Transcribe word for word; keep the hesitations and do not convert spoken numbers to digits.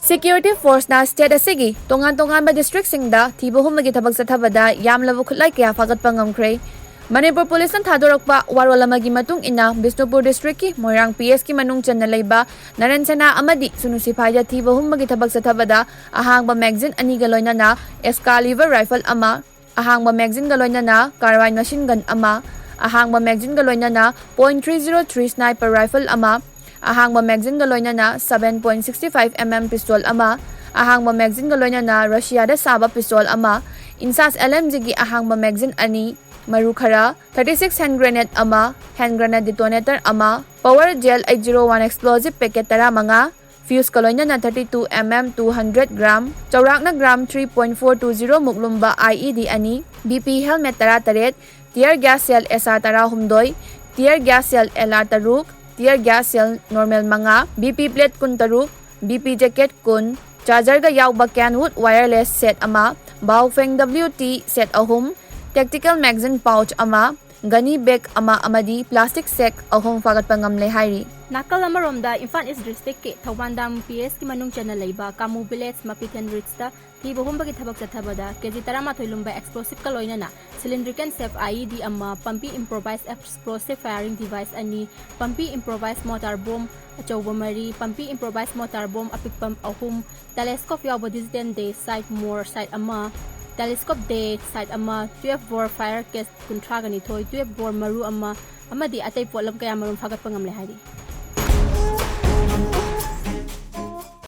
Security Force ꯅ state ꯑꯁꯤꯒꯤ ꯇꯣꯉꯥꯟ ꯇꯣꯉꯥꯟꯕ district ꯁꯤꯡꯗ ꯊꯤꯕ ꯍꯨꯝꯕꯒꯤ ꯊꯕꯛ ꯆꯠꯊꯕꯗ ꯌꯥꯝꯂꯕ ꯈꯨꯠꯂꯥꯏ ꯀꯌꯥ ꯐꯥꯒꯠꯄ ꯉꯝꯈ꯭ꯔꯦ꯫ ꯃꯅꯤꯄꯨꯔ Police ꯅ ꯊꯥꯗꯣꯔꯛꯄ ꯋꯥꯔꯣꯜ ꯑꯃꯒꯤ ꯃꯇꯨꯡ ꯏꯟꯅ, ꯕꯤꯁꯅꯨꯄꯨꯔ district ꯀꯤ ꯃꯣꯏꯔꯥꯡ P S ꯀꯤ ꯃꯅꯨꯡ ꯆꯟꯅ ꯂꯩꯕ ꯅꯔꯟ ꯁꯦꯅꯥ ꯑꯃꯗꯤ ꯁꯨꯅꯨ ꯁꯤꯐꯥꯏꯗ ꯊꯤꯕ ꯍꯨꯝꯕꯒꯤ ꯊꯕꯛ ꯆꯠꯊꯕꯗ ꯑꯍꯥꯡꯕ magazine ꯑꯅꯤꯒ ꯂꯣꯏꯅꯅ Excalibur rifle ꯑꯃ, ꯑꯍꯥꯡꯕ magazine ꯒ ꯂꯣꯏꯅꯅ carbine machine gun ꯑꯃ, ꯑꯍꯥꯡꯕ magazine ꯒ ꯂꯣꯏꯅꯅ point three zero three sniper rifle ꯑꯃ, ꯑꯍꯥꯡꯕ magazine ꯒ ꯂꯣꯏꯅꯅ seven point six five mm pistol ꯑꯃ, ꯑꯍꯥꯡꯕ magazine ꯒ ꯂꯣꯏꯅꯅ ꯔꯁꯤꯌꯥꯗ ꯁꯥꯕ pistol ꯑꯃ, INSAS L M G ꯒꯤ ꯑꯍꯥꯡꯕ magazine ꯑꯅꯤ, ꯃꯔꯨ ꯈꯔ, thirty six hand grenade ꯑꯃ, hand grenade detonator ꯑꯃ, Power Gel eight zero one explosive packet ꯇꯔꯥꯃꯉꯥ, fuse ꯀ ꯂꯣꯏꯅꯅ thirty two mm two hundred gram, ꯆꯥꯎꯔꯥꯛꯅ gram three point four two zero ꯃꯨꯛ ꯂꯨꯝꯕ I E D ꯑꯅꯤ, B P helmet ꯇꯔꯥꯇꯔꯦꯠ, tear gas shell S R ꯇꯔꯥꯍꯨꯝꯗꯣꯏ, tear gas shell L R ꯇꯔꯨꯛ, tear gas shell normal ꯃꯉꯥ, B P plate ꯀꯨꯟꯇꯔꯨꯛ, B P jacket ꯀꯨꯟ, charger ꯒ ꯌꯥꯎꯕ Kenwood wireless set ꯑꯃ, Baofeng W T set ꯑꯍꯨꯝ, tactical magazine pouch ꯑꯃ, gunny bag ꯑꯃ ꯑꯃꯗꯤ plastic sack ꯑꯍꯨꯝ ꯐꯥꯒꯠꯄ ꯉꯝꯂꯦ ꯍꯥꯏꯔꯤ꯫ ꯅꯥꯀꯜ ꯑꯃꯔꯣꯝꯗ ꯏꯝꯐꯥꯜ East district ꯀꯤ ꯊꯧꯕꯥꯟꯗꯥꯝ P S ꯀꯤ ꯃꯅꯨꯡ ꯆꯟꯅ ꯂꯩꯕ ꯀꯥꯃꯨ village ꯃꯄꯤꯊꯦꯟ ridge ꯇ ꯊꯤꯕ ꯍꯨꯝꯕꯒꯤ ꯊꯕꯛ ꯆꯠꯊꯕꯗ K G ꯇꯔꯥꯃꯥꯊꯣꯏ ꯂꯨꯝꯕ explosive ꯀ ꯂꯣꯏꯅꯅ cylindrical shape I E D ꯑꯃ, ꯄꯝꯄꯤ improvised explosive firing device ꯑꯅꯤ, ꯄꯝꯄꯤ improvised mortar bomb ꯑꯆꯧꯕ ꯃꯔꯤ, ꯄꯝꯄꯤ improvised mortar bomb ꯑꯄꯤꯛꯄ ꯑꯍꯨꯝ, telescope ꯌꯥꯎꯕ digital day sight, more sight ꯑꯃ, telescope day sight ꯑꯃ, twelve bore fire case ꯀꯨꯟꯊ꯭ꯔꯥꯒ ꯅꯤꯊꯣꯏ, twelve bore ꯃꯔꯨ ꯑꯃ ꯑꯃꯗꯤ ꯑꯇꯩ ꯄꯣꯠꯂꯝ ꯀꯌꯥꯃꯔꯨꯝ ꯐꯥꯒꯠꯄ ꯉꯝꯂꯦ ꯍꯥꯏꯔꯤ꯫